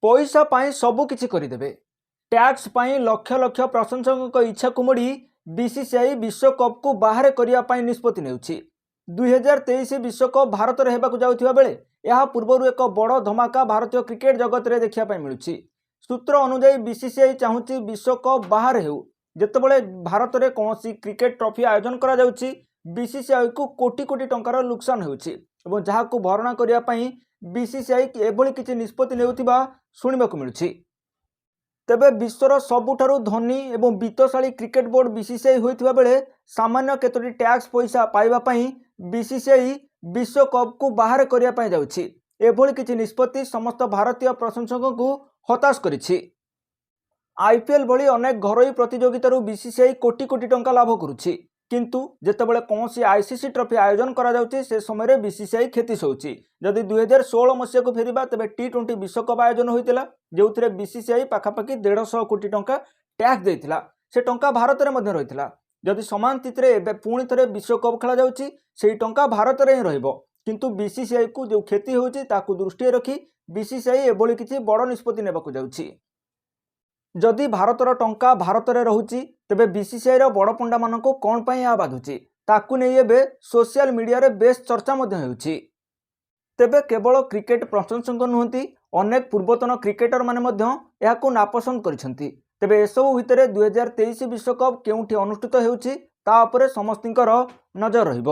ପଇସା ପାଇଁ ସବୁ କିଛି କରିଦେବେ। ଟ୍ୟାକ୍ସ ପାଇଁ ଲକ୍ଷ ଲକ୍ଷ ପ୍ରଶଂସକଙ୍କ ଇଚ୍ଛାକୁ ମୋଡ଼ି ବିସିସିଆଇ ବିଶ୍ୱକପ୍କୁ ବାହାରେ କରିବା ପାଇଁ ନିଷ୍ପତ୍ତି ନେଉଛି। 2023 ବିଶ୍ୱକପ୍ ଭାରତରେ ହେବାକୁ ଯାଉଥିବା ବେଳେ ଏହା ପୂର୍ବରୁ ଏକ ବଡ଼ ଧମାକା ଭାରତୀୟ କ୍ରିକେଟ ଜଗତରେ ଦେଖିବା ପାଇଁ ମିଳୁଛି। ସୂତ୍ର ଅନୁଯାୟୀ, ବିସିସିଆଇ ଚାହୁଁଛି ବିଶ୍ୱକପ୍ ବାହାରେ ହେଉ। ଯେତେବେଳେ ଭାରତରେ କୌଣସି କ୍ରିକେଟ ଟ୍ରଫି ଆୟୋଜନ କରାଯାଉଛି, ବିସିସିଆଇକୁ କୋଟି କୋଟି ଟଙ୍କାର ନୁକସାନ ହେଉଛି ଏବଂ ଯାହାକୁ ଭରଣା କରିବା ପାଇଁ ବିସିସିଆଇ ଏଭଳି କିଛି ନିଷ୍ପତ୍ତି ନେଉଥିବା ଶୁଣିବାକୁ ମିଳୁଛି। ତେବେ ବିଶ୍ୱର ସବୁଠାରୁ ଧନୀ ଏବଂ ବିତ୍ତଶାଳୀ କ୍ରିକେଟ ବୋର୍ଡ ବିସିସିଆଇ ହୋଇଥିବା ବେଳେ ସାମାନ୍ୟ କେତୋଟି ଟ୍ୟାକ୍ସ ପଇସା ପାଇବା ପାଇଁ ବିସିସିଆଇ ବିଶ୍ୱକପ୍କୁ ବାହାରେ କରିବା ପାଇଁ ଯାଉଛି। ଏଭଳି କିଛି ନିଷ୍ପତ୍ତି ସମସ୍ତ ଭାରତୀୟ ପ୍ରଶଂସକଙ୍କୁ ହତାଶ କରିଛି। ଆଇପିଏଲ୍ ଭଳି ଅନେକ ଘରୋଇ ପ୍ରତିଯୋଗିତାରୁ ବିସିସିଆଇ କୋଟି କୋଟି ଟଙ୍କା ଲାଭ କରୁଛି। କିନ୍ତୁ ଯେତେବେଳେ କୌଣସି ଆଇସିସି ଟ୍ରଫି ଆୟୋଜନ କରାଯାଉଛି, ସେ ସମୟରେ ବିସିସିଆଇ କ୍ଷତି ସହୁଛି। ଯଦି 2016 ମସିହାକୁ ଫେରିବା, ତେବେ ଟି20 ବିଶ୍ୱକପ୍ ଆୟୋଜନ ହୋଇଥିଲା, ଯେଉଁଥିରେ ବିସିସିଆଇ ପାଖାପାଖି 150 କୋଟି ଟଙ୍କା ଟ୍ୟାକ୍ସ ଦେଇଥିଲା। ସେ ଟଙ୍କା ଭାରତରେ ମଧ୍ୟ ରହିଥିଲା। ଯଦି ସମାନ ସ୍ଥିତିରେ ଏବେ ପୁଣି ଥରେ ବିଶ୍ୱକପ୍ ଖେଳାଯାଉଛି, ସେଇ ଟଙ୍କା ଭାରତରେ ହିଁ ରହିବ। କିନ୍ତୁ ବିସିସିଆଇକୁ ଯେଉଁ କ୍ଷତି ହେଉଛି, ତାକୁ ଦୃଷ୍ଟିରେ ରଖି ବିସିସିଆଇ ଏଭଳି କିଛି ବଡ଼ ନିଷ୍ପତ୍ତି ନେବାକୁ ଯାଉଛି। ଯଦି ଭାରତର ଟଙ୍କା ଭାରତରେ ରହୁଛି, ତେବେ ବିସିସିଆଇର ବଡ଼ ପଣ୍ଡାମାନଙ୍କୁ କ'ଣ ପାଇଁ ଏହା ବାଧୁଛି? ତାକୁ ନେଇ ଏବେ ସୋସିଆଲ ମିଡ଼ିଆରେ ବେଶ ଚର୍ଚ୍ଚା ମଧ୍ୟ ହେଉଛି। ତେବେ କେବଳ କ୍ରିକେଟ ପ୍ରଶଂସକ ନୁହନ୍ତି, ଅନେକ ପୂର୍ବତନ କ୍ରିକେଟରମାନେ ମଧ୍ୟ ଏହାକୁ ନାପସନ୍ଦ କରିଛନ୍ତି। ତେବେ ଏସବୁ ଭିତରେ 2023 ବିଶ୍ୱକପ୍ କେଉଁଠି ଅନୁଷ୍ଠିତ ହେଉଛି, ତା ଉପରେ ସମସ୍ତଙ୍କର ନଜର ରହିବ।